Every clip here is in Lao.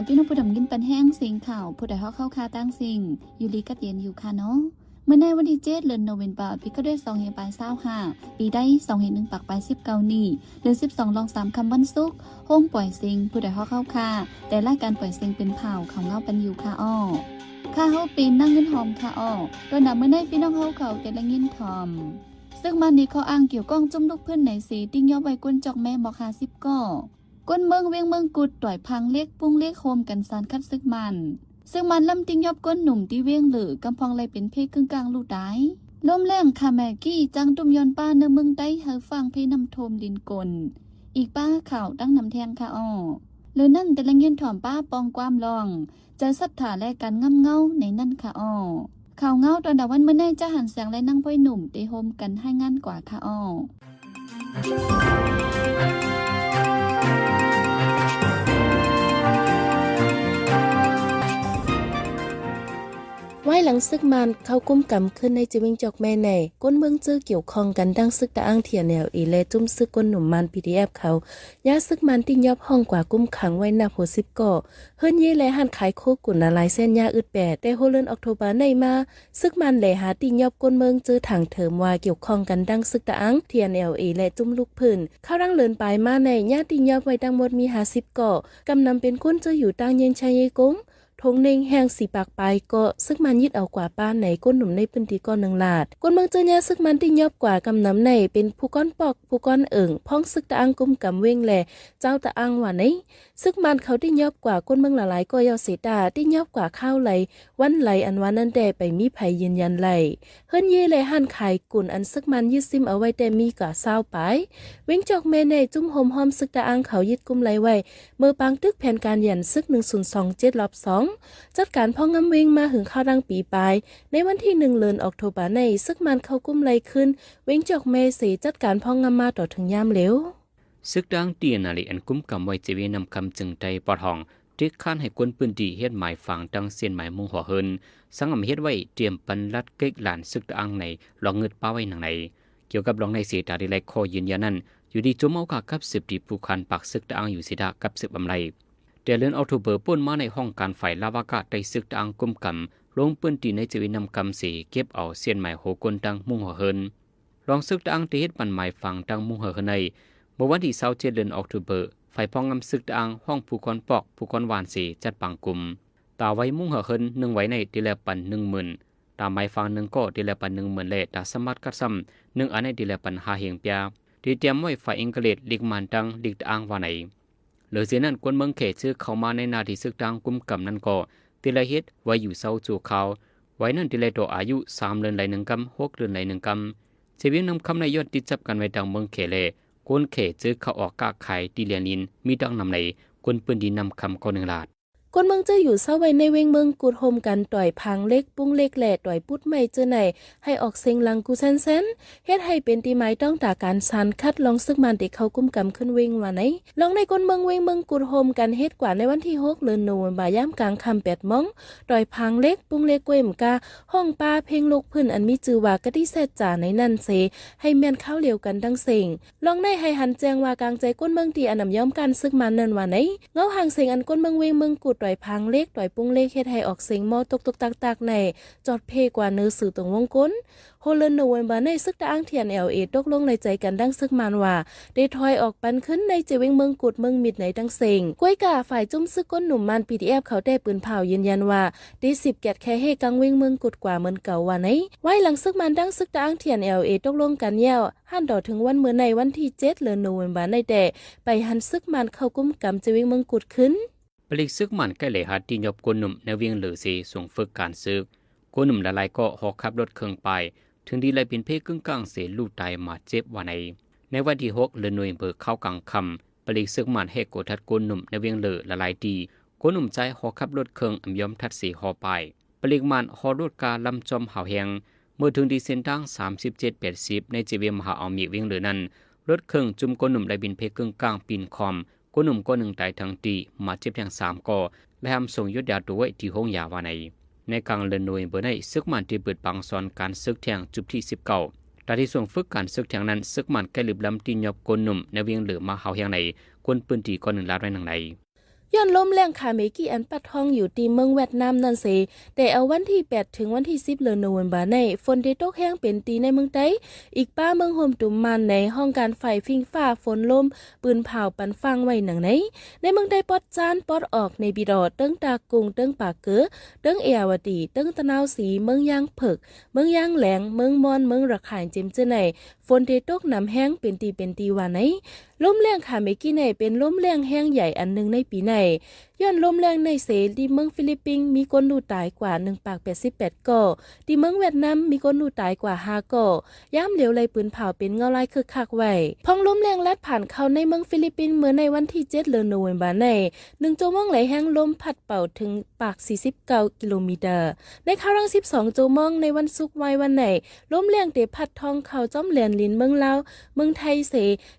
ພີ່ນ້ອງຜູ້ດຳຍິນປັນແຮງເສຍງຂ່າວ ຜູ້ໃດຮອກເຮົາຄ່າຕ່າງສິ່ງ ຢູ່ດີກັບເຢັນຢູ່ຄ່າເນາະ. ມື້ໃນວັນທີເຈັດ ເດືອນໂນເວັມເບີ ປີກະເດີສອງພັນປາຍຊາວຫ້າ ປີໄດ້ສອງພັນໜຶ່ງປາຍປາຍສິບເກົ້ານີ້ ເດືອນສິບສອງລ່ອງສາມຄ່ຳວັນສຸກ ໂຮງປ່ອຍເສັງ ຜູ້ໃດຮອກເຮົາຄ່າ ແຕ່ລາຍການປ່ອຍເສັງເປັນຂ່າວ ເຂົ້າເງົາປັນຢູ່ຄ່າອ້ອ. ຂ້າເຮົາເປັນນາງເງິນຫອມຄ່າອ້ອ. ຕອນໜ້າມື້ໃນ ພີ່ນ້ອງເຮົາເຂົາແຕ່ລະຍິນຖ່ອມ ເຊິ່ງມາໃນຂໍ້ອ້າງກ່ຽວຂ້ອງຈຸ້ມລຸກພື້ນໃນເສ ຕິງຍອບໄວ້ກົ້ນຈອກແມ່ໝອກຫ້າສິບກໍ. ກົ້ນເມືອງວຽງເມືອງກຸດ ຕອຍພັງເຫຼັກປຸງເຫຼັກ ໂຮມກັນສານຂັດເສິກມັນ. ເສິກມັນລຳຕິງຍອບກົ້ນໜຸ່ມທີ່ວຽງເລີ ກຳພອງໄລ່ເປັນເພກຶ່ງກາງລູກຕາຍ. ລົມແລ້ງຂາແມກີ້ ຈ້າງຕຸ້ມຍ້ອນປ້າເນີເມືອງໃຕ້ ເຮີຟັງເພນ້ຳຖ້ວມດິນກົ້ນ ອີກປ້າຂ່າວຕັ້ງນຳແທງຄ່າອ້ອ. ເລີນັ້ນແຕ່ລະຍິນຖ່ອມປ້າປອງຄວາມລອງ ໃຈສັດທາ ແລະ ການງາມເງົາໃນນັ້ນຄ່າອ້ອ. ຂ່າວເງົາຕອນດາວັນມື້ໃນ ຈະຫັນແສງ ແລະ ນາງພອຍໜຸ່ມ ໄດ້ໂຮມກັນລາຍງານກວ່າຄ່າອ້ອ. ວາຍຫຼັງເສິກມັນເຂົ້າກຸມກຳຂຶ້ນໃນເຈວຽງຈອກແມ່ໃນ ກົ້ນເມືອງເຈີກ່ຽວຂ້ອງກັນດັ່ງເສິກຕະອາງ ທີເອັນແອລເອ ແລະ ຈຸ້ມເສິກກົ້ນໜຸ່ມມັນ ພີດີແອັບ ເຂົາ ຍາເສິກມັນຕິງຍອບຫ້ອງກວ່າຄຸມຂັງໄວ້ນັບຫົວສິບກໍ. ເຮືອນເຢ ແລະ ຮ້ານຂາຍໂຄກຸນລະລາຍແສນຍາອຶດແປດ. ແຕ່ຫົວເດືອນອອກໂທບາໃນມາ ເສິກມັນແລຫາຕິງຍອບກົ້ນເມືອງເຈີທາງເທີມວ່າກ່ຽວຂ້ອງກັນດັ່ງເສິກຕະອາງ ທີເອັນແອລເອ ແລະ ຈຸ້ມລຸກພື້ນ. ຄາວຫຼັງເດືອນປາຍມາໃນ ຍາຕິງຍອບໄວ້ທັງໝົດມີຫ້າສິບກໍ, ກຳນຳເປັນຄົນເຈີຢູ່ຕ່າງເຢັນຊາຍເຢກົງ ທົ່ງເນັ່ງແຫ່ງສີ່ປາກປາຍກໍ ເສິກມັນຍຶດເອົາກວ່າປ້າໃນກົ້ນໜຸ່ມໃນພື້ນທີ່ກໍໜຶ່ງລາດ. ກົ້ນເມືອງເຈີຍາເສິກມັນຕິງຍອບກວ່າກຳນຳໃນ ເປັນຜູ້ກ້ອນປອກ ຜູ້ກ້ອນເອີງ ພ້ອມເສິກຕະອາງກຸມກຳເວັງ ແລະ ເຈົ້າຕະອາງວ່າໃນ. ເສິກມັນເຂົາຕິງຍອບກວ່າກົ້ນເມືອງຫຼາຍໆກໍເຍົາເສຍຕາ ຕິງຍອບກວ່າຄາວໄຫຼ ວັນໄຫຼ ອັນວ່ານັ້ນແຕ່ໄປມີໃຜຢືນຢັນໄດ້. ເຮືອນເຢ ແລະ ຮ້ານຂາຍກຸນອັນເສິກມັນຍຶດຊິມເອົາໄວ້ແຕ່ມີກວ່າຊາວປາຍ. ວຽງຈອກແມ່ໃນຈຸ້ມໂຮມຮ້ອມເສິກຕະອາງເຂົາຍຶດກຸມໄລ່ໄວ້ ເມື່ອປາງຕຶກແຜນການຢັນເສິກໜຶ່ງສູນສອງເຈັດລອບສອງ ຈັດການພອກງຳເວັງມາຫຶງຄາວດັ່ງປີປາຍ. ໃນວັນທີໜຶ່ງ ເດືອນອອກໂທບາໃນ ເສິກມັນເຂົ້າກຸມໄລ່ຄືນ ວຽງຈອກແມ່ເສ ຈັດການພອກງຳມາຕໍ່ເຖິງຍາມເລວ. ເສິກຕະອາງ ທີເອັນແອລເອ ອັນກຸມກຳໄວ້ເຈວຽງນ້ຳຄຳ ເຈີງໃຕ້ປອດຫ້ອງ ເຕັກຄານໃຫ້ຄົນພື້ນທີ່ເຮັດໝາຍຝັງຕັ້ງເສັ້ນໝາຍມຸງຫົວເຮືອນ ສັງຫາມເຮັດໄວ້ຕຽມປັນລັດເກັກລານເສິກຕະອາງໃນລອງງຶດປາໄວ້ໜັງໃນ. ກ່ຽວກັບລອງໃນເສຕາທີ່ໄດ້ຂໍ້ຢືນຢັນນັ້ນ ຢູ່ທີ່ຈຸ້ມເອົາກາກັບສືບທີ່ຜູ້ຄານປາກເສິກຕະອາງຢູ່ເສຕາກັບສືບອຳໄລ. ແຕ່ເດືອນອອກໂທເບີປົນມາໃນ ຫ້ອງການຝ່າຍລາວອາກາດໄດ້ເສິກຕະອາງກຸມກຳລົງພື້ນທີ່ໃນເຈວຽງນ້ຳຄຳເສ ເກັບເອົາເສັ້ນໝາຍຫົວກົ້ນຕັ້ງມຸງຫົວເຮືອນ. ລອງເສິກຕະອາງທີ່ເຮັດປັນໝາຍຝັງຕັ້ງມຸງເຮືອນໃນ ເມື່ອວັນທີຊາວເຈັດ ເດືອນອອກໂທເບີ ຝ່າຍພອກງຳເສິກຕະອາງ ຫ້ອງຜູ້ກ້ອນປອກ ຜູ້ກ້ອນຫວ່ານເສ ຈັດປາງກຸມ. ຕາໄຫວມຸງເຮືອນໜຶ່ງໄຫວໃນ ຕີແລກປັນໜຶ່ງໝື່ນ, ຕາໝາຍຝັງໜຶ່ງກໍ ຕີແລກປັນໜຶ່ງໝື່ນ ແລະ ຕາສະໝາດກັດຊ້ຳໜຶ່ງອັນໃນ ຕີແລກປັນຫ້າເຮງປຽ. ທີ່ຕຽມໄວ້ ຝ່າຍເອັງກະເລດ ລິກມານຕັ້ງລິກຕະອາງວ່າໃນ. ເລີເສຍນັ້ນ ຄົນເມືອງແຂເຈີເຂົ້າມາໃນໜ້າທີ່ເສິກຕະອາງກຸມກຳນັ້ນກໍ ຕິໄລເຮັດໄວ້ຢູ່ເຊົາຊົ່ວຄາວ. ໄວ້ນັ້ນຕິໄລຕໍ່ອາຍຸສາມເດືອນໄຫຼໜຶ່ງກຳ, ຫົກເດືອນໄຫຼໜຶ່ງກຳ. ເຊວຽງນ້ຳຄຳໃນຍ້ອນຕິດຈັບກັນໄວ້ທາງເມືອງແຂ ແລະ ຄົນແຂເຈີເຂົ້າອອກຄ້າຂາຍທີ່ແລນລິນ ມີດັ່ງນຳໃນ ຄົນພື້ນທີ່ນ້ຳຄຳກໍໜຶ່ງລາດ. ຄົນເມືອງເຈີຢູ່ເຊົາໄວ້ໃນເວງເມືອງກຸດ ໂຮມກັນຕ່ອຍພາງເຫຼັກ, ປຸງເຫຼັກ ແລະ ຕ່ອຍປຸດໄມ້ເຈີໃນ ໃຫ້ອອກເສັງຫຼັງກູແຊນແຊນ ເຮັດໃຫ້ເປັນທີ່ໝາຍຕ້ອງຕາການສານຂັດ ລອງເສິກມານທີ່ເຂົ້າກຸມກຳຂຶ້ນເວງວ່າໃນ. ລອງໃນຄົນເມືອງເວງເມືອງກຸດ ໂຮມກັນເຮັດກວ່າໃນວັນທີຫົກ ເດືອນໂນເວັມເບີ ຍາມກາງຄ່ຳ ແປດໂມງ ຕ່ອຍພາງເຫຼັກ, ປຸງເຫຼັກ ກວຍມກາ ຮ້ອງປ້າເພງລູກພື້ນ ອັນມີຊື່ວ່າກະຕິແຊດຈາໃນນັ້ນເສ ໃຫ້ແມ່ນຄາວດຽວກັນທັງເສັງ. ລອງໃນໃຫ້ຫັນແຈ້ງວ່າກາງໃຈຄົນເມືອງທີ່ອັນນຳຍອມການເສິກມານນັ້ນວ່າໃນ. ເງົາຫາງເສັງອັນຄົນເມືອງເວງເມືອງກຸດ ຕ່ອຍພາງເຫຼັກ, ຕ່ອຍປຸງເຫຼັກ ເຮັດໃຫ້ອອກເສັງໝໍ້ຕົກໆຕາກໆໃນ ຈອດເພກວ່າເນີສື່ຕົງວົງກົ້ນ. ຫົວເດືອນໂນເວັມເບີໃນ ເສິກຕະອາງ ທີເອັນແອລເອ ຕົກລົງໄດ້ໃຈກັນດັ່ງເສິກມານວ່າ ໄດ້ຖອຍອອກປັນຂຶ້ນໃນເຈວຽງເມືອງກຸດ ເມືອງມິດໃນທັງເສັງ. ກວຍກາ ຝ່າຍຈຸ້ມເສິກກົ້ນໜຸ່ມມານ ພີດີແອັບ ເຂົາແຕ່ປືນເຜົາຢືນຢັນວ່າ ໄດ້ສືບແກດແຄເຮກາງເວງເມືອງກຸດກວ່າເໝືອນເກົ່າວ່າໃນ. ວາຍຫຼັງເສິກມານດັ່ງເສິກຕະອາງ ທີເອັນແອລເອ ຕົກລົງກັນແລ້ວ ຫັນຕໍ່ເຖິງວັນມື້ໃນວັນທີເຈັດ ເດືອນໂນເວັມເບີໃນແຕ່ ໄປຫັນເສິກມານເຂົ້າກຸມກຳເຈວຽງເມືອງກຸດຂຶ້ນ. ປະລິກເສິກມານໃກ້ໄຫຼຫາຕິງຍອບກົ້ນໜຸ່ມໃນວຽງເລີເສ ຊ່ວງຝຶກການເສິກ. ກົ້ນໜຸ່ມຫຼາຍໆກໍຫໍຂັບລົດເຄື່ອງປາຍ ເຖິງທີ່ໄລ່ປິ່ນເພກຶ່ງກາງເສ ລູກຕາຍໝາດເຈັບວ່າໃນ. ໃນວັນທີຫົກ ເດືອນໂນເວັມເບີ ຄາວກາງຄ່ຳ ປະລິກເສິກມານແຫກກົດທັດກົ້ນໜຸ່ມໃນວຽງເລີຫຼາຍໆທີ່. ກົ້ນໜຸ່ມຊາຍຫໍຂັບລົດເຄື່ອງອຳຍອມທັດເສຫໍປາຍ. ປະລິກມານຫໍລົດກາລຳຈອມຫາວແຮງ ເມື່ອເຖິງທີ່ເສັ້ນທາງສາມສິບເຈັດ ແປດສິບ ໃນເຈວຽງມະຫາອາວເມກວຽງເລີນັ້ນ ລົດເຄື່ອງຈຸ້ມກົ້ນໜຸ່ມໄລ່ປິ່ນເພກຶ່ງກາງປີນຄອມ ກົ້ນໜຸ່ມກໍໜຶ່ງຕາຍທັງທີ່ ໝາດເຈັບແທງສາມກໍ ແລະ ຫ້າມສົ່ງຢຸດຢາຕົວໄວ້ທີ່ໂຮງຢາວ່າໃນ. ໃນກາງເດືອນໂນເວັມເບີໃນ ເສິກມານໄດ້ເປີດປາງສອນການເສິກແທງຈຸດທີສິບເກົ້າ. ຕາມທີ່ຊ່ວງຝຶກການເສິກແທງນັ້ນ ເສິກມານໃກ້ລຶບລຳຕິງຍອບກົ້ນໜຸ່ມໃນວຽງເລີມາຫາວແຮງໃນ ຄົນພື້ນທີ່ກໍໜຶ່ງລາດໄວ້ດັ່ງໃນ. ຍ້ອນລົມແລ້ງຂາເມກີອັນປັດທ້ອງຢູ່ທີ່ເມືອງຫວຽດນາມນັ້ນເສ, ແຕ່ເອົາວັນທີແປດເຖິງວັນທີສິບເດືອນໂນເວັມເບີໃນ ຝົນໄດ້ຕົກແຮງເປັນທີ່ໃນເມືອງໃຕ້, ອີກປາເມືອງຮ່ວມຕຸມມານໃນຫ້ອງການຝ່າຍຟິງຟ້າຝົນລົມ ປືນເຜົາປັນຟັງໄວ້ໜັງໃນ ໃນເມືອງໃຕ້ປອດຊານ, ປອດອອກ, ເນປິດໍ, ເຕີງຕາກຸງ, ເຕີງປາເກີ, ເຕີງເອຍາວະຕີ, ເຕີງຕະນາວສີ, ເມືອງຢາງເຜິກ, ເມືອງຢາງແຫຼງ, ເມືອງມອນ, ເມືອງລະຄາຍ, ເຈັມເຈີໃນ ຝົນໄດ້ຕົກໜຳແຮງເປັນທີ່ເປັນທີ່ວ່າໃນ. ລົມແລ້ງຂາເມກີໃນເປັນລົມແລ້ງແຮງໃຫຍ່ອັນໜຶ່ງໃນປີໃນ. ຍ້ອນລົມແລ້ງໃນເສ ທີ່ເມືອງຟີລິບປິນມີຄົນຮູ້ຕາຍກວ່າໜຶ່ງປາກແປດສິບແປດກໍ, ທີ່ເມືອງຫວຽດນາມມີຄົນຮູ້ຕາຍກວ່າຫ້າກໍ, ຍາມຫຼຽວໄລ່ປືນເຜົາເປັນເງົາລາຍຄຶກຄັກໄວ້. ພອງລົມແລ້ງລາດຜ່ານເຂົ້າໃນເມືອງຟີລິບປິນເມື່ອໃນວັນທີເຈັດເດືອນໂນເວັມເບີໃນ ໜຶ່ງຊົ່ວໂມງໄຫຼແຮງລົມພັດເປົ່າເຖິງປາກສີ່ສິບເກົ້າກິໂລແມັດ. ໃນຄາວຫຼັງສິບສອງຊົ່ວໂມງໃນວັນສຸກວາຍວັນໃນ ລົມແລ້ງໄດ້ພັດທອງເຂົ້າຈອມແດນດິນເມືອງລາວ, ເມືອງໄທເສ,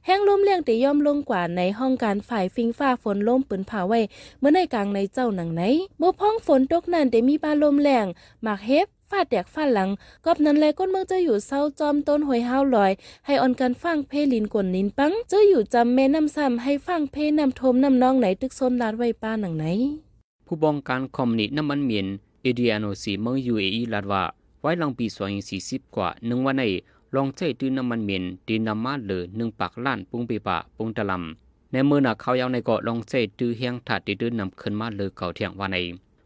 ແຮງລົມແລ້ງໄດ້ຢ່ອມລົງກວ່າໃນຫ້ອງການຝ່າຍຟິງຟ້າຝົນລົມປືນເຜົາໄວ້ເມື່ອໃນກາງໃນເຈົ້າໜັງໃນ. ເມື່ອພອງຝົນຕົກນັ້ນໄດ້ມີປາລົມແລ້ງ, ໝາກເຫັບ, ຟ້າແຕກຟ້າຫຼັງ. ກອບນັ້ນແລະ ຄົນເມືອງເຈີຢູ່ເຊົາຈອມຕົ້ນຫ້ວຍຮາວລອຍ ໃຫ້ອ່ອນກັນຟາງເພລິນກົນລິນປັງ, ເຈີຢູ່ຈຳແມ່ນ້ຳຊ້ຳ ໃຫ້ຟາງເພນ້ຳຖ້ວມນ້ຳນອງໃນຕຶກຊົນລາດໄວ້ປາໜັງໃນ. ຜູ້ປ້ອງກັນຄອມພານີນ້ຳມັນເມັນ ເອດີເອັນໂອຊີ ເມືອງ UAE ລາດວ່າ ວາຍຫຼັງປີສອງພັນສີ່ສິບກວ່າໜຶ່ງວັນໃນ ລອງໃຊ້ຕື້ນ້ຳມັນເມັນໄດ້ນຳມາເຫຼືອໜຶ່ງປາກລ້ານປຸງເປປາປຸງຕະລຳ. ໃນມື້ໜ້າຄາວຍາວໃນກໍລອງໃຊ້ຕື້ແຮງທາດໄດ້ຕື່ມນຳຂຶ້ນມາເຫຼືອເກົ່າແທ້ງວ່າໃນ.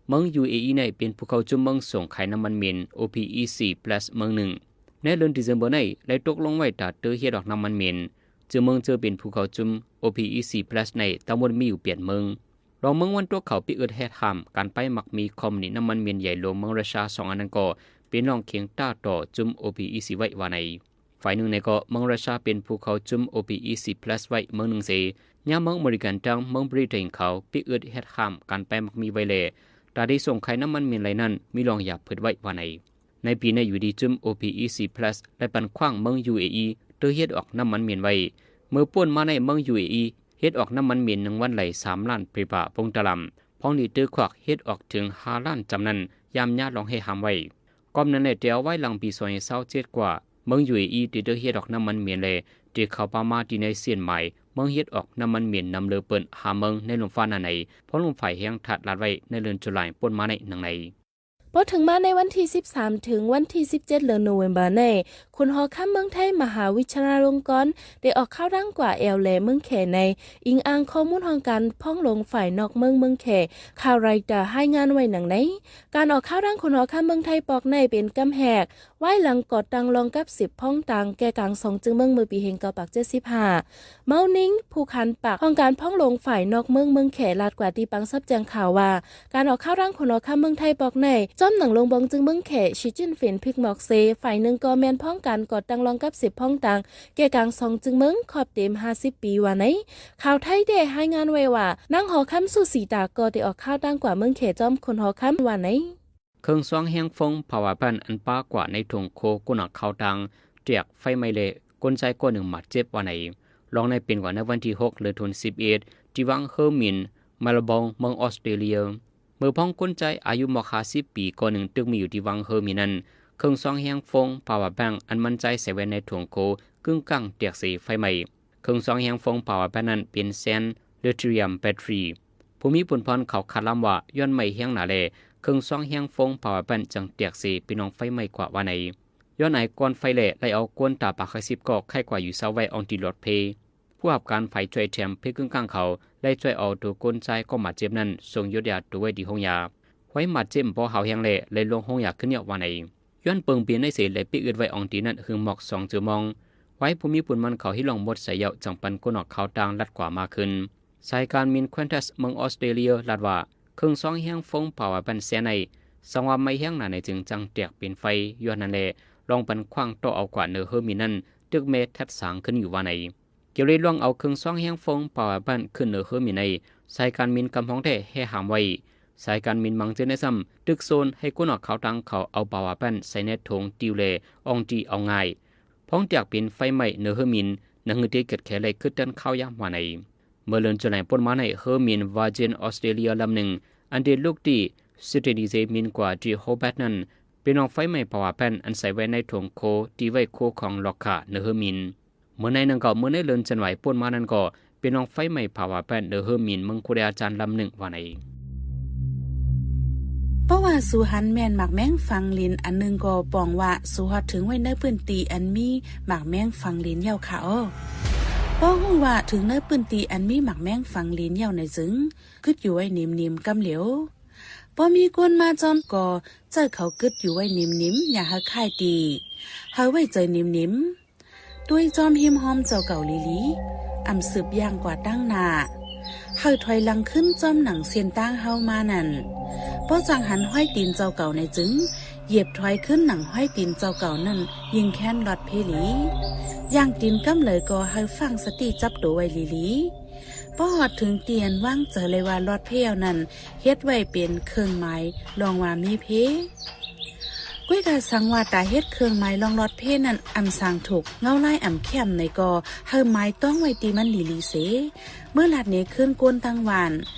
ເມືອງ UAE ໃນເປັນຜູ້ເຂົ້າຈຸ້ມເມືອງສົ່ງຂາຍນ້ຳມັນເມັນ OPEC Plus ເມືອງໜຶ່ງ. ໃນເດືອນ December ໃນໄດ້ຕົກລົງໄວ້ຕາເຕີເຮັດອອກນ້ຳມັນເມັນ, ເຈີເມືອງເຈີເປັນຜູ້ເຂົ້າຈຸ້ມ OPEC Plus ໃນທັງໝົດມີຢູ່ແປດເມືອງ. ລອງເມືອງວັນຕົກເຂົາປິດອຶດເຮັດຫ້າມການໄປມັກມີຄອມພານີນ້ຳມັນເມັນໃຫຍ່ຫຼວງເມືອງຣັດເຊຍສອງອັນນັ້ນກໍເປັນລອງເຄັ່ງຕາຕໍ່ຈຸ້ມ OPEC ໄວ້ວ່າໃນ. ຝ່າຍໜຶ່ງໃນກໍເມືອງຣັດເຊຍເປັນຜູ້ເຂົ້າຈຸ້ມ OPEC Plus ໄວ້ເມືອງໜຶ່ງເສ, ຍາມເມືອງອາເມລິກັນທັງເມືອງບຣິເຕັນເຂົາປິດອຶດເຮັດຫ້າມການໄປມັກມີໄວ້ແລ ຕາທີ່ສົ່ງຂາຍນ້ຳມັນເມັນໄລນັ້ນມີລອງຢາບເພິດໄວ້ວ່າໃນ. ໃນປີໃນຢູ່ດີຈຸ້ມ OPEC Plus ໄດ້ປັນຂວ້າງເມືອງ UAE ເຕີເຮັດອອກນ້ຳມັນເມັນໄວ້. ເມື່ອປົນມາໃນເມືອງ UAE ເຮັດອອກນ້ຳມັນເມັນໜຶ່ງວັນໄລສາມລ້ານເປປາປົງຕະລຳ, ພອງນີ້ເຕີຄວັກເຮັດອອກເຖິງຫ້າລ້ານຈຳນັ້ນ ຍາມຍາລອງເຮັດຫ້າມໄວ້. ກອບນັ້ນແລ ແຕ່ວາຍຫຼັງປີສອງພັນຊາວເຈັດກວ່າ ເມືອງ UAE ໄດ້ເຕີເຮັດອອກນ້ຳມັນເມັນແລ ໄດ້ເຂົ້າປາມາທີ່ໃນເສັ້ນໝາຍເມືອງເຮັດອອກນ້ຳມັນເມັນນຳເລີເປິ້ນຫ້າເມືອງໃນລຸ່ມຟ້າໜາໃນ ພອງລົມຝາຍແຮງທາດລາດໄວ້ໃນເດືອນຈຸລາຍປົນມາໃນໜັງໃນ. ພໍເຖິງມາໃນວັນທີສິບສາມເຖິງວັນທີສິບເຈັດເດືອນໂນເວັມເບີໃນ ຂຸນຫໍຄຳເມືອງໄທມະຫາວິທະຍາໄລລົງກອນ ໄດ້ອອກຂ່າວດັ່ງກວ່າແອວແລເມືອງແຂໃນ, ອີງອ້າງຂໍ້ມູນຫ້ອງການພອງຫຼວງຝ່າຍນອກເມືອງເມືອງແຂ, ຂ່າວຣອຍເຕີລາຍງານໄວ້ໜັງໃນ. ການອອກຂ່າວດັ່ງຂຸນຫໍຄຳເມືອງໄທປອກໃນເປັນກຳແຮກ ວາຍຫຼັງກໍ່ຕັ້ງລອງກັບສືບພອງຕ່າງແກ່ກາງສອງຈຶງເມືອງເມື່ອປີໜຶ່ງເກົ້າເຈັດສິບຫ້າ. ເມົານິງ ພູຄານປາກ ຫ້ອງການພອງຫຼວງຝ່າຍນອກເມືອງເມືອງແຂ ລາດກວ່າທີ່ປັງຊັບແຈ້ງຂ່າວວ່າ ການອອກຂ່າວດັ່ງຂຸນຫໍຄຳເມືອງໄທປອກໃນ ຈອມໜັງລົງບອງຈຶງເມືອງແຂ ຊີຈິ້ນຜິນ ພິກໝອກເຊ, ຝ່າຍໜຶ່ງກໍແມ່ນພອງການກໍ່ຕັ້ງລອງກັບສືບພອງຕ່າງແກ່ກາງສອງຈຶງເມືອງ ຄອບເຕັມຫ້າສິບປີວ່າໃນ. ຂ່າວໄທໄດ້ລາຍງານໄວ້ວ່າ ນາງຫໍຄຳ ສຸສີຕາ ກໍໄດ້ອອກຂ່າວດັ່ງກວ່າເມືອງແຂຈອມຂຸນຫໍຄຳວ່າໃນ. ເຄື່ອງຊອງແຮງຟົງ ພາວເວີແພລນ ອັນປາກວ່າໃນຖົງໂຄ ກຸນອາກຂ່າວຕ່າງ ແຕກໄຟໄໝ້ ແລະ ຄົນຊາຍຄົນໜຶ່ງບາດເຈັບວ່າໃນ. ລອງໃນເປັນກວ່າໃນວັນທີຫົກ ເດືອນສິບເອັດ ທີ່ວັງເຮີມິນ ເມລບອນ ເມືອງອອສເຕຣເລຍ. ເມື່ອພອງຄົນຊາຍອາຍຸມາກຫ້າສິບປີ ກໍໜຶ່ງຕຶກມີຢູ່ທີ່ວັງເຮີມິນນັ້ນ ເຄື່ອງຊອງແຮງຟົງ ພາວເວີແພລນ ອັນມັນໃຊ້ໃສ່ໄວ້ໃນຖົງໂຄ ກຶ້ງກັ້ງແຕກເສໄຟໄໝ້. ເຄື່ອງຊອງແຮງຟົງພາວເວີແພລນນັ້ນເປັນແຊນ ລິທີຢຳແບັດເຕີຣີ. ຜູ້ມີຜົນຜ່ອນເຂົາຄາດລຳວ່າ ຍ້ອນໄໝ້ແຮງໜາແລ ເຄື່ອງຊອງແຮງຟົງພາວເວີແພລນຈຶ່ງແຕກເສເປັນນອງໄຟໄໝ້ກວ່າວ່າໃນ. ຍ້ອນອາຍກ່ອນໄຟແລ ໄລ່ເອົາຄົນຕາຍປາກຫ້າສິບກໍໄຂ້ກວ່າຢູ່ເຊົາໄວ້ອອງຕີຫຼອດເພ. ຜູ້ຮັບການຝ່າຍຊ່ວຍແຖມເພກຶ້ງກາງເຂົາໄລ່ຊ່ວຍເອົາໂຕຄົນຊາຍກໍບາດເຈັບນັ້ນສົ່ງຢົດຢາໂຕໄວ້ທີ່ໂຮງຢາ. ໄວ້ບາດເຈັບບໍ່ຫາວແຮງແລ ໄລ່ລົງໂຮງຢາຂຶ້ນຍອກວ່າໃນ. ຍ້ອນເປິງເປັນໃນເສ ແລະ ປິດອຶດໄວ້ອອງຕີນັ້ນຫຶງໝອກສອງຊົ່ວໂມງ. ໄວ້ຜູ້ມີຜົນມັນເຂົາຮີດລອງໝົດໃສແລ້ວ ຈັ່ງປັນກົນອອກຂ່າວຕ່າງລັດກວ່າມາຂຶ້ນ. ສາຍການບິນ Qantas ເມືອງອອສເຕຣເລຍ ລາດວ່າ ເຄື່ອງຊອງແຮງຟົງພາວເວີແພລນແຊໃນ ສັງວ່າໄໝ້ແຮງໜາໃນຈຶ່ງຈັ່ງແຕກເປັນໄຟ. ຍ້ອນນັ້ນແລ ລອງປັນຂວ້າງຕໍ່ເອົາກວ່າເໜືອເຮີມິນນັ້ນ ຕຶກແມ່ທັດສາງຂຶ້ນຢູ່ວ່າໃນ. ກ່ຽວເລື່ອງເອົາເຄື່ອງຊອງແຮງຟົງພາວເວີແພລນຂຶ້ນເໜືອເຮີມິນໃນ ສາຍການບິນກຳຮອງແທ້ແຮຫ້າມໄວ້. ສາຍການບິນບາງເທື່ອໃນຊ້ຳຕຶກໂຊນໃຫ້ຄົນອອກຂ່າວຕ່າງເຂົາເອົາພາວເວີແພລນໃສ່ໃນຖົງຕິວແລອອງຕີເອົາງ່າຍ. ພອງແຕກເປັນໄຟໄໝ້ເໜືອເຮີມິນ ໜັງເຮືອທີ່ເກີດແຂໄດ້ຄຶດເຕືອນຂ່າວຍາມວ່າໃນ. ເມື່ອເດືອນຈຸລາຍປົນມາໃນ ເຮີມິນ Virgin Australia ລຳໜຶ່ງ ອັນໄດ້ລຸກທີ່ Sydney ເຊບິນກວ່າທີ່ Hobart ນັ້ນ ເປັນນອງໄຟໄໝ້ພາວເວີແພລນ ອັນໃສ່ໄວ້ໃນຖົງໂຄ ທີ່ໄວ້ໂຄຂອງລັອກຄາເໜືອເຮີມິນ. ເມື່ອໃນໜຶ່ງເກົ້າ ເມື່ອໃນເດືອນຈັນວາຍປົນມານັ້ນກໍ ເປັນໜອງໄຟໄໝ້ເຜົາອາແປ້ນ ເດີເຮີມີນເມືອງຄູເດອາຈານລຳໜຶ່ງວ່ານັ້ນເອງ. ເພາະວ່າສູຫັນແມ່ນໝາກແມງຝັງລິນອັນໜຶ່ງກໍປ່ອງວ່າ ສູຮອດເຖິງໄວ້ໃນພື້ນທີ່ອັນມີໝາກແມງຝັງລິນແລ້ວຄະອໍ. ພໍຮູ້ວ່າເຖິງໃນພື້ນທີ່ອັນມີໝາກແມງຝັງລິນແລ້ວໃນຈຶ່ງ ກຶດຢູ່ໄວ້ໜິມໆກຳຫຼຽວ. ພໍມີຄົນມາຈອມກໍໃຈເຂົາກຶດຢູ່ໄວ້ໜິມໆ ຢ່າໃຫ້ຄ້າຍຕີ ໃຫ້ໄວ້ໃຈໜິມໆ. ຕົວຍຈອມຮິມຮອມເຈົ້າເກົ່າຫຼີໆ ອຳສືບຍ່າງກວ່າຕັ້ງໜ້າ ໃຫ້ຖອຍຫຼັງຄືນຈອມໜັງເສັ້ນທາງເຮົາມານັ້ນ. ພໍຈັ່ງຫັນຮອຍຕີນເຈົ້າເກົ່າໃນຈຶ່ງ ຢຽບຖອຍຄືນໜັງຮອຍຕີນເຈົ້າເກົ່ານັ້ນ ຍິ່ງແຄ້ນລອດເພຫຼີ. ຍ່າງຕີນກຳໃດກໍໃຫ້ຝັງສະຕິຈັບໂຕໄວ້ຫຼີໆ. ພໍຮອດເຖິງທີ່ອັນວາງໃຈໄດ້ວ່າລອດເພແລ້ວນັ້ນ ເຮັດໄວ້ເປັນເຄື່ອງໝາຍລອງວ່າມີເພ. ກ້ວຍກາສັງວ່າຕາເຮັດເຄື່ອງໝາຍລອງລອດເພນັ້ນ ອຳສາງທຸກເງົາລາຍອຳແຄມໃນກໍໃຫ້ໝາຍຕ້ອງໄວ້ທີ່ມັນດີໆເສ. ເມື່ອລາດເນຄືນກົນຕັ້ງຫວ່ານ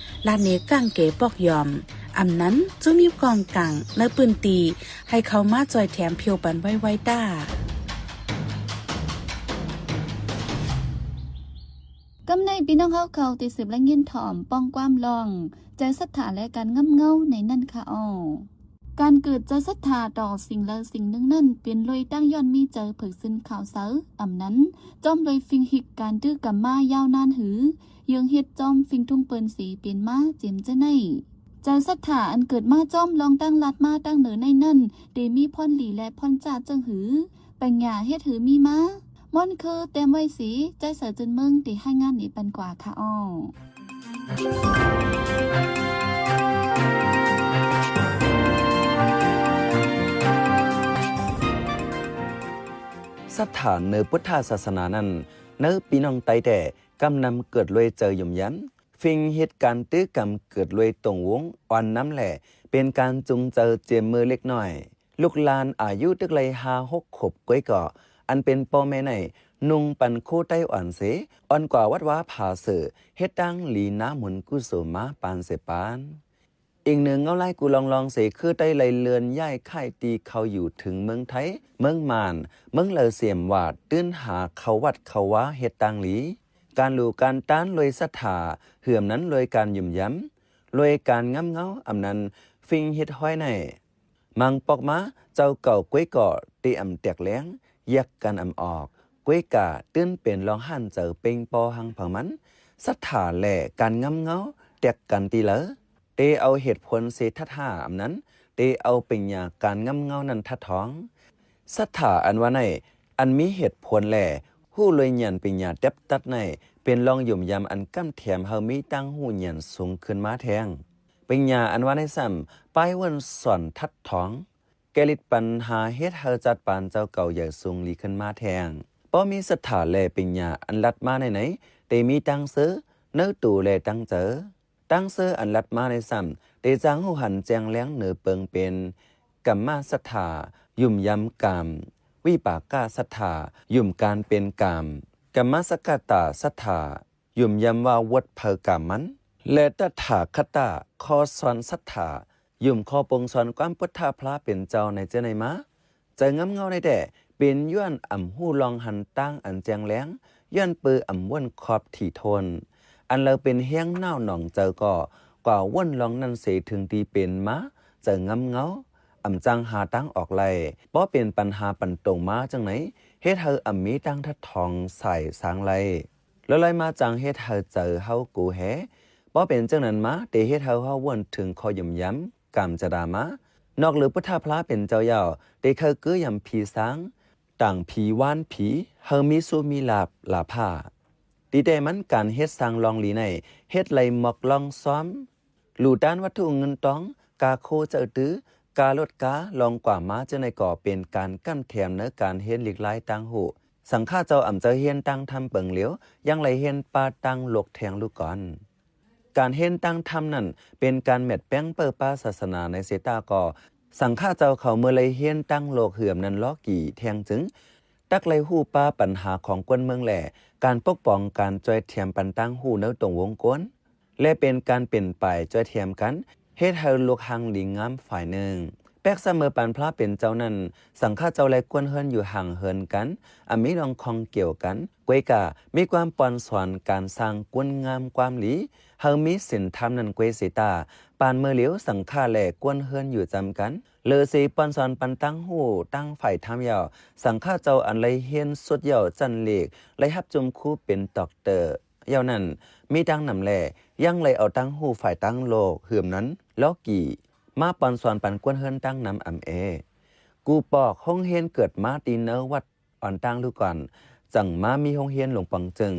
ລາດເນກ້າງເກປອກຍອມ ອຳນັ້ນຈຸມີກອງກາງໃນພື້ນທີ່ ໃຫ້ເຂົ້າມາຊ່ອຍແຖມຜິວປັນໄວໆຕ້າ. ກຳໃນພີ່ນ້ອງເຮົາເຂົາທີ່ສືບລະຍິນຖ່ອມປ່ອງຄວາມລອງ ໃຈສັດທາ ແລະ ການງາມເງົາໃນນັ້ນຄະອໍ. ການເກີດໃຈສັດທາຕໍ່ສິ່ງໃດສິ່ງໜຶ່ງນັ້ນ ເປັນໂດຍຕັ້ງຍ້ອນມີໃຈເພິກຊື່ນຂາວໃສ ອຳນັ້ນ ຈອມໂດຍຟິງຮິດການຖືກຳມາຍາວນານຫື ເຍືອງເຮັດຈອມຟິງທຸງເປີນເສເປັນມາເຈັມຈະໄນ. ໃຈສັດທາອັນເກີດມາຈອມລອງຕັ້ງລັດມາຕັ້ງເນີໃນນັ້ນ ເຕມີພອນດີ ແລະ ພອນຈາດຈັ່ງຫື? ປັນຍາເຮັດຫືມີມາ? ມ່ອນຄືແຕ້ມໄວ້ສີ ໃຈເສືອຈືນເມືອງ ທີ່ໃຫ້ງານນີ້ປັນກວ່າຄະອໍ. ສັດທາເນີພຸດທະສາສະໜານັ້ນ ໃນພີ່ນ້ອງໄຕ້ແທ້ ກຳນຳເກີດດ້ວຍໃຈຫຍຸ່ມຢຳ ຟິງເຮັດການຕື້ກຳເກີດດ້ວຍຕົງວົງອ່ອນນຳແລ ເປັນການຈູງໃຈຈຽມມືເລັກນ້ອຍ. ລູກຫຼານອາຍຸຕຶກໄລ່ຫ້າຫົກຂົບກ້ວຍກໍ ອັນເປັນພໍ່ແມ່ໃນ ນຸ່ງປັນໂຄໄຕ້ອ່ອນເສ ອ່ອນກວ່າວັດວາຜາເສືອ ເຮັດຕັ້ງລີນາໝູນກຸໂສມາປານເສປານ. ອີງເໜືອເງົາລາຍກູລອງລອງເສ ຄືໄຕ້ໄລ່ເລື່ອນຍ້າຍຄ້າຍທີ່ເຂົ້າຢູ່ເຖິງເມືອງໄທ ເມືອງມານ ເມືອງເລີສຽມວາດ ຕື່ນຫາເຂົ້າວັດເຂົ້າວາເຮັດຕັ້ງລີ ການຫຼູການຕານລວຍສັດທາ ເຫືອມນັ້ນລວຍການຫຍຸ່ມຢຳ ລວຍການງາມເງົາ ອຳນັ້ນຟິງເຮັດຫ້ອຍໃນ ມັງປອກມາ ເຈົ້າເກົ່າກ້ວຍກໍເຕອຳແຕກແລງ ແຍກກັນອຳອອກ ກ້ວຍກາຕື່ນເປັນລອງຫັນໃຈເປັ່ງປໍ່ຫັງເຜິງມັນ ສັດທາແລະການງາມເງົາແຕກກັນຕິເລີ ເຕເອົາເຫດຜົນເສທັດຫາ ອຳນັ້ນເຕເອົາປັນຍາການງາມເງົານັ້ນທັດທອງ. ສັດທາອັນວ່າໃນ ອັນມີເຫດຜົນແລ ຮູ້ລວຍຍານປັນຍາແຕັບຕັດໃນ ເປັນລອງຫຍຸ່ມຢຳອັນກຳແຖມໃຫ້ມີຕັ້ງຮູ້ຍານສູງຂຶ້ນມາແທງ. ປັນຍາອັນວ່າໃນຊ້ຳ ປ້າຍວົນສອນທັດທອງ ແກ້ລິດປັນຫາເຮັດໃຫ້ຈັດປານເຈົ້າເກົ່າໃຫຍ່ສູງຫຼີຂຶ້ນມາແທງ. ພໍມີສັດທາແລເປັນຍາອັນລັດມາໃນໃນ ເຕມີຕັ້ງເຊີ ເນີໂຕແລຕັ້ງໃຈ. ຕັ້ງເຊີອັນລັດມາໃນຊ້ຳ ເຕຈ້າງຮູ້ຫັນແຈ້ງແລງເນີເປິງເປັນ ກຳມະສັດທາ ຫຍຸ່ມຢຳກາມ ວິປາກະສັດທາ ຫຍຸ່ມການເປັນກາມ ກຳມະສະກະຕາສັດທາ ຫຍຸ່ມຢຳວ່າວົດເຜີກາມມັນ ແລະ ຕະຖາຄະຕາ ຂໍ້ສອນສັດທາ ຫຍຸ່ມຂໍ້ປົງສອນຄວາມພຸດທະພະເປັນເຈົ້າໃນເຈ້ໃນມາ. ໃຈງາມເງົາໃນແຕ່ ເປັນຍ້ອນອຳຮູ້ລອງຫັນຕ່າງອັນແຈ້ງແລງ ຍ້ອນເປີອຳວົນຂອບຖີ່ທົນ ອັນເລີເປັນແຮງໜາວໜອງໃຈກໍ ກວ່າວົນລອງນັ້ນເສເຖິງທີ່ເປັນມາ ໃຈງາມເງົາ ອຳຈັ່ງຫາທາງອອກໄດ້ ບໍ່ເປັນປັນຫາປັນຕົງມາຈັ່ງໃດ ເຮັດໃຫ້ອຳມີຕັ້ງທັດທອງສາຍສາງໄດ້. ແລ້ວໄລ່ມາຈັ່ງເຮັດໃຫ້ໃຈເຮົາໂກແຮ ບໍ່ເປັນຈັ່ງນັ້ນມາ ເຕເຮັດໃຫ້ເຮົາວົນເຖິງຂໍ້ຫຍຸ່ມຢຳ ກາມຈະດາມາ ນອກເຫຼືອພຸດທະພະເປັນເຈົ້າແລ້ວ ເຕເຄີຍກື້ຢຳຜີສາງ ຕ່າງຜີຫວ່ານຜີ ໃຫ້ມີໂຊກມີລາບ ລາພາ. ຕິແຕ່ມັນການເຮັດສ້າງລອງລີໃນ ເຮັດໄລ່ໝອກລອງຊ້ອມ ຫຼູຕານວັດຖຸເງິນຕອງ ກາໂຄເຈົ້າຕື້ ກາລົດກາລອງກວ່າມາຈັ່ງໃດກໍເປັນການກຳແຖມໃນການຮຽນຫຼີກລາຍຕ່າງຮູ້. ສັງຄະເຈົ້າອຳເຈົ້າຮຽນຕ່າງທຳເປິງຫຼຽວ ຍັງໄດ້ຮຽນປາຕ່າງໂລກແທງລູກກ່ອນ. ການຮຽນຕ່າງທຳນັ້ນ ເປັນການແມັດແປ້ງເປີປາສາສະໜາໃນເຊຕາກໍ ສັງຄະເຈົ້າເຂົາເມື່ອໄດ້ຮຽນຕ່າງໂລກເຫືອມນັ້ນລໍ້ກີແທງຈຶ່ງ ຕັກໄລ່ຮູ້ປາບັນຫາຂອງຄົນເມືອງແລ ການປົກປ້ອງການຈ່ອຍແຖມປັນຕ່າງຮູ້ໃນຕົງວົງກົນ ແລະ ເປັນການເປັນປາຍຈ່ອຍແຖມກັນ ເຮັດໃຫ້ລູກຮັ່ງດີງາມຝ່າຍໜຶ່ງ. ແປກສະເໝີປານພຣະເປັນເຈົ້ານັ້ນ ສັງຄະເຈົ້າແລະກວນເຮືອນຢູ່ຫ່າງເຫີນກັນ ອາ ມີລອງຂ້ອງກ່ຽວກັນ ກວຍກາມີຄວາມປ່ອນສອນການສ້າງຄຸນງາມຄວາມດີໃຫ້ມີສິນທຳນັ້ນກວຍເສຍຕາ ປານເໝີຫຼຽວສັງຄະແລະກວນເຮືອນຢູ່ຈຳກັນ ເລີເສປ່ອນສອນປັນຕາງຮູ້ຕາງຝ່າຍທຳແລ້ວ ສັງຄະເຈົ້າອັນໄດ້ຮຽນສຸດຍອດຊັ້ນເລກ ໄດ້ຮັບຈຸມຄູເປັນດັອກເຕີ ແລ້ວນັ້ນ ມີຕາງນຳແລ ຍັງໄດ້ເອົາຕາງຮູ້ຝ່າຍຕາງໂລກ ຫືມນັ້ນ ໂລກີ ມາປ່ອນສອນປັນກວນເຮືອນຕາງນຳອຳເອ. ກູປອກໂຮງຮຽນເກີດມາທີ່ເນີວັດ ອ່ອນຕ່າງລູກກ່ອນ ຈັ່ງມາມີໂຮງຮຽນຫຼວງປອງເຈິງ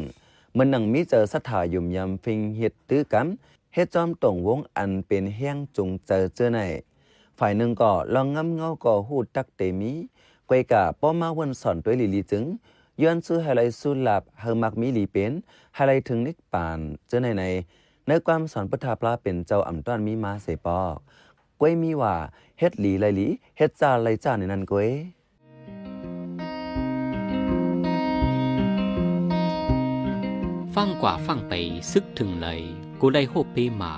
ເໝືອນໜັງມີເຈີສັດທາຫຍຸມຢຳຝິ່ງເຮັດຕື້ກຳ ເຮັດຈອມຕົງວົງອັນເປັນແຮງຈູງໃຈເຈີໃນ ຝ່າຍໜຶ່ງກໍລອງງຳເງົາກໍຮູ້ຈັກເຕມີ ກວຍກາພໍມາວົນສອນຕົວເອງຫຼີໆຈຶ່ງ ຍ້ອນສູ້ໃຫ້ໄດ້ສູ້ລາບ ໃຫ້ມັກມີຫຼີເປັນ ໃຫ້ໄດ້ເຖິງນິບປານ ເຈີໃນໃນ ໃນຄວາມສອນພຸດທະພຣະເປັນເຈົ້າອຳຕ້ອນມີມາເສຍປອກ ກວຍມີວ່າ ເຮັດຫຼີໄດ້ຫຼີ ເຮັດຈ້າໄດ້ຈ້າ ໃນນັ້ນກວຍ. ຟັງກວ່າຟັງໄປ ຊຶກເຖິງໄຫຼ ກູໄດ້ໂຮບເປມາ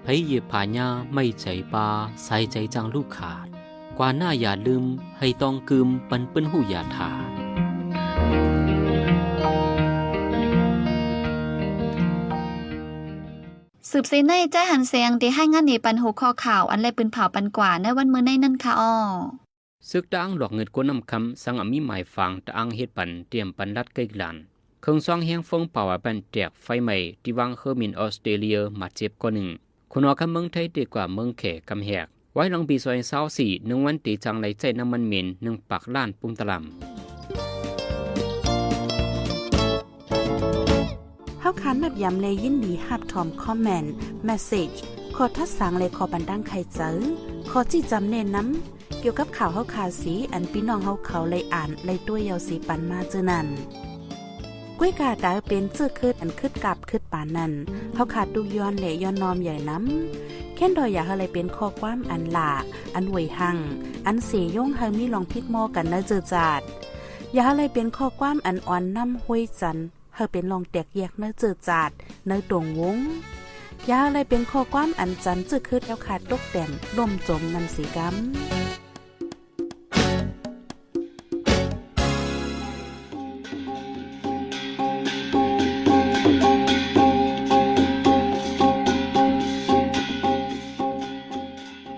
ໃຜຢຽບຜາຍາ ໄມ້ໃຈປ່າ ສາຍໃຈຈັ່ງລູກຂາດ ກວ່າໜ້າຢ່າລືມ ໃຫ້ຕ້ອງກືມ ປັນເປີ້ນຮູ້ຢ່າຖາດ. ສືບເສຍໃນ ໃຈຫັນແສງ ໄດ້ຮາຍງານເນປັນຫົວຂໍ້ຂ່າວ ອັນແລປືນເຜົາປັນກວ່າ ໃນວັນມື້ໃນນັ້ນຄ່ະອໍ. ຊຶກຕະອາງຫຼອກເງິນກົນນ້ຳຄຳ ສັ່ງອາມີໝາຍຝາງຕະອາງເຮັດປັນ ຕຽມປັນລັດໄກກະລານ ເຄື່ອງຊອງແຮງຟົງເຜົາອາແບນແຕກໄຟໄໝ້ ທີ່ວັງເຮີມິນອອສເຕຣເລຍ ບາດເຈັບກໍໜຶ່ງ ຄຸນຫໍຄຳເມືອງໄທເຕກວ່າເມືອງແຂກຳແຫກ ໄວ້ຫຼັງປີສອງພັນຊາວສີ່ ໜຶ່ງວັນເຕຈັ່ງໄດ້ໃຊ້ນ້ຳມັນເໝັນ ໜຶ່ງປາກລ້ານປຸງຕະລຳ. ເຮົາຄານນັບຢາມ ແລະ ຍິນດີຮັບຖອມຄອມເມັນ, ເມສເສຈ, ຂໍ້ທັດສັງ ແລະ ຂໍ້ບັນດາງໄຂໃຈ, ຂໍ້ຊີ້ຈຳແນະນຳ ກ່ຽວກັບຂ່າວເຮົາຄາເສ ອັນພີ່ນ້ອງເຮົາເຂົາໄດ້ອ່ານ ໄດ້ຕົວະເຍົາເສປັນມາເຈີນັ້ນ. ກວຍກາຕາເປັນເຈີຄຶດ ອັນຄຶດກັບຄຶດປານນັ້ນ ເຮົາຄາຕຸກຍ້ອນ ແລະ ຍ້ອນນ້ອມໃຫຍ່ນຳ. ແຄ້ນດອຍຢາກໃຫ້ໄດ້ເປັນຂໍ້ຄວາມອັນຫຼ້າ ອັນຫວຍຮັ່ງ ອັນເສຍົງໃຫ້ມີລອງຜິດໝໍ້ກັນໃນເຈີຈາດ. ຢ່າໃຫ້ໄດ້ເປັນຂໍ້ຄວາມອັນອ່ອນນ້ຳຫ້ວຍຈັນ ໃຫ້ເປັນລອງແຕກແຍກໃນເຈີຈາດ ໃນຕົງວົງ. ຢ່າໃຫ້ໄດ້ເປັນຂໍ້ຄວາມອັນຈັນເຈີຄຶດແລ້ວຄາຕົກແຕ່ນລົ້ມຈົມນັ້ນເສກຳ.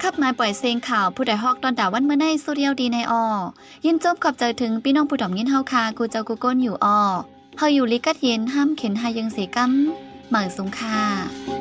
ຂັບໝາຍປ່ອຍເສັງຂ່າວ ຜູ້ໃດຮອກຕ້ອນຕາວັນມື້ໃນ ສຸດຍາວດີໃນອໍ. ຍິນຊົມຂອບໃຈເຖິງພີ່ນ້ອງຜູ້ດອມຍິນເຮົາຄາ ກູເຈົ້າກູກົນຢູ່ອໍ. ເຮົາຢູ່ລີກັດເຢັນ ຫ້າມເຂັນຫາເຢິງເສກຳ. ໝາຍສູງຄ່າ.